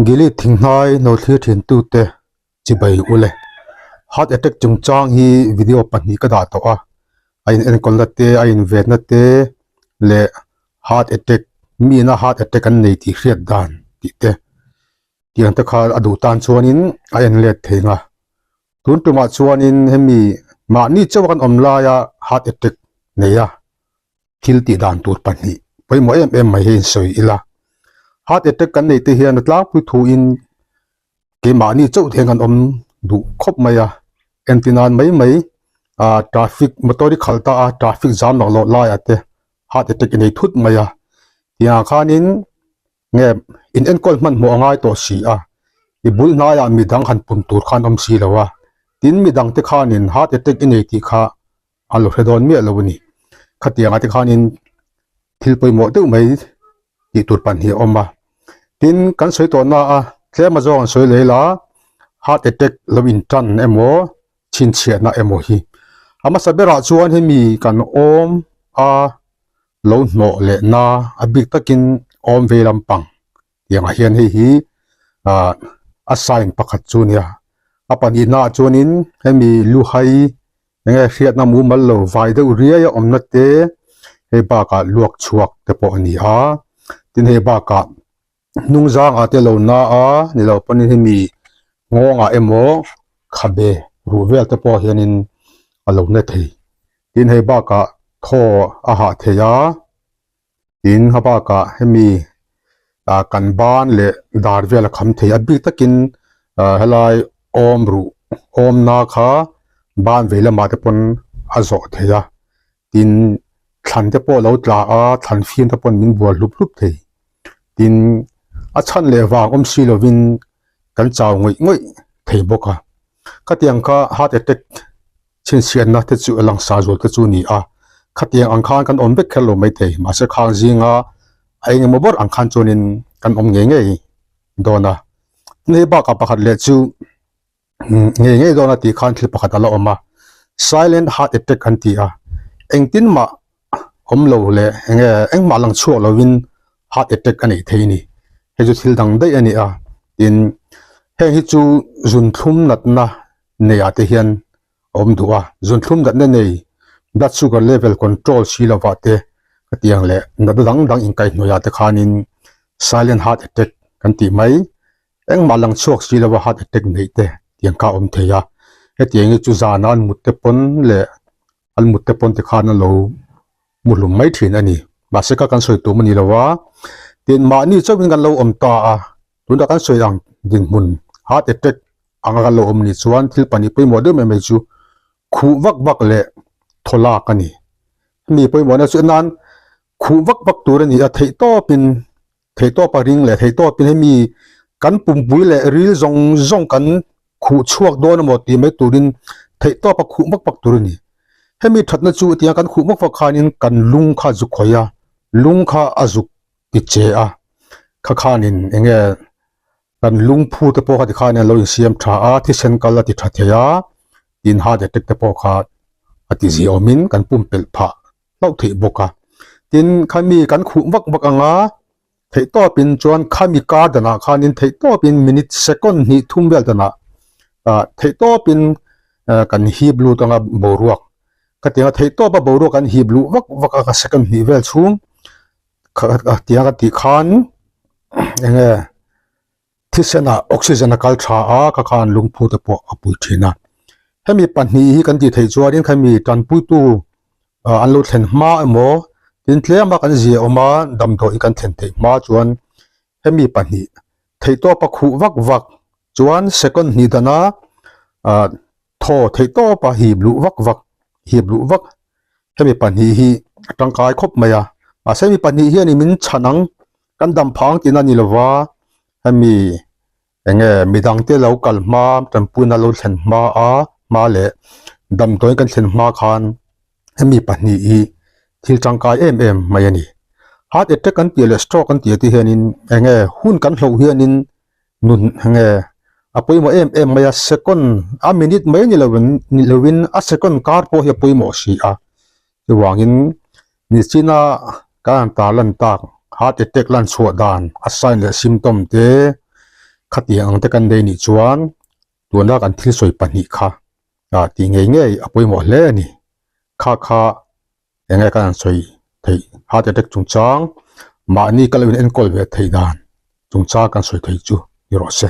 Gilead thinghnai lo thlir thin tute chibai ule. Heart attack chungchang hi video pahnih ka dah tawh a, a in enkawlna te a in venna te leh heart attack mi ina heart attack an nei tih hriat dan tih te tiang te kha a duh tan chuanin a en let thei ang a. Tun tumah chuanin hemi mahni chauh a kan awm laia heart attack nei a. thil tih dan tur pahnih pawimawh em em mai hi insawi ila. Heart attack kan neih te hian a tlangpui thuin keimahni chauh hian kan awm duh khawp mai a, entir nan mai mai ah traffic motor i khalh ta a traffic zam lak loh laiah te heart attack i nei thut mai a, tiangah khanin nge in enkawl hmanhmawh a ngai tawh si a, i bul hnaiah midang han pun tur khan awm si lo a, tin midang te khanin heart attack i nei tih kha a lo hre dawn miah lo a ni. Khatianga te khanin thil pawimawh deuh mai tih tur pan hi a awm a. Tin, kan sawi tawh na a, tlem a zawng an sawi leh la, heart attack lo in tan emaw, chhinchhiahna emaw hi. A hmasa berah chuan hemi kan awm a lo hnawh leh na a bik takin awm ve lampang tiangah hian hei hi ah a sign pakhat chu a nia. A pahnihnaah chuanin hemi luhai Enge hriatna mumal lo vai deuh riai a awmna te hei bakah luak chhuak te pawh a ni a, tin hei bakah hnung zangah te lo na a ni lo pawhin hemi nghawngah emaw khabe ruh vel te pawh hianin a lo na thei, tin hei bakah thaw a hah thei a. Tin, a bakah hemi ah kan ban leh dar vel a kham thei a bik takin ah helai awm ruh awmna kha ban vei lamah te pawn a zawh thei a, tin thlan te pawh a lo tla a thlan fim te pawn min bual hlup hlup thei. Tin, a chhan leh vang awm si lovin kan chau ngawih ngawih thei bawk a, khatiang kha heart attack Chhinchhiatna te chu langsar zual te chu a ni a, khatiang ang khan kan awm vek kher lo maithei, mahse khang zinga a eng emaw ber ang khan chuanin kan awm ngei ngei dawn a. Tin hei bakah pakhat leh chu ngei ngei dawn a tih khan thil pakhat a la awm a, silent heart attack an ti a, engtin mah awm lo leh enge engmah lang chhuak lovin heart attack a neih thei a ni, hei chu thil dang daih a ni a, tin heng hi chu zunthlum natna neiah te hian a awm duh a, zunthlum natna nei blood sugar level control si lovah te ka ti ang leh natna dang dang inkaihhnawihah te khanin silent heart attack kan tih mai engmah lang chhuak si lova heart attack neih te tiang kha a awm thei a, hetiang hi chu zana an mut te pawn leh an mut te pawn te khan a lo muhlum mai thin a ni. Mahse kha kan sawi tum a ni lo a, tin mahni chauhin kan lo awm ta a, tunah kan sawi ang dinhmun heart attack anga kan lo awm ni chuan thil pahnih pawimawh deuh mai mai chu khuh vak vak leh thaw lak a ni. Hemi pawimawhna chu nan khuh vak vak tur a ni a, theih tawpin theih tawp a ring leh theih tawpin hemi kan pumpui leh ril zawng zawng kan khuh chhuak dawn emaw tih mai turin theih tawp a khuh vak vak tur a ni. Hemi thatna chu tiang kan khuh vak vak khanin kan lung kha a zuk khawih a, lung kha a zuk ti che a, kha khanin eng nge kan lungphu te pawh kha tikhan a lo insiam tha a, thisen kal a ti tha thei a, tin heart attack te pawh kha a ti ziawmin kan pumpelh phah hlauh theih bawk a. Tin, khami kan khuh vak vak ang a, theihtawpin chuan khami kar danah khanin theihtawpin minute second hnih thum vel danah ah theihtawpin kan hip lut ang a boruak. Khatiang a theihtawpa boruak kan hip luh vak vak a second hnih vel chhung tiang a tih khan eng nge Thisenah oxygen a kal tha a, kha khan lungphu te pawh a pui thin a. Hemi pahnih hi kan tih theih chuanin khami tanpuitu an lo thlen hma emaw tin tlema kan zia awm a, damdawi kan thlen theih hma chuan hemi pahnih theihtawpa khuh vak vak chuan second hnih dana thaw theihtawpa hip luh vak vak hip luh vak hemi pahnih hi a tangkai khawp mai a. Mahse hemi pahnih hianin min chhan ang Kan dam phang tihna a ni lova, hemi eng nge midangte lo kal hma, tanpuina lo thlen hma a, hma leh damdawiin kan thlen hma khan hemi pahnih hi thil tangkai em em mai a ni. Heart attack kan tih leh stroke kan tih te hianin eng nge hun kan hloh hianin nun eng nge a pawimawh em em mai a, second a minute mai ni lovin ni lovin a second kar pawh hi a pawimawh si a. Chuvangin nichina kan han tar lan tak heart attack lan chhuah dan a sign leh symptom te. Khatiang ang te kan nei nih chuan tuna kan thil sawi pahnih kha ah tih ngei ngei a pawimawh hle a ni. Kha kha eng nge kan han sawi theih heart attack chungchang mahni ka lo in enkawl ve theih dan chungchang kan sawi theih chu ni rawh se.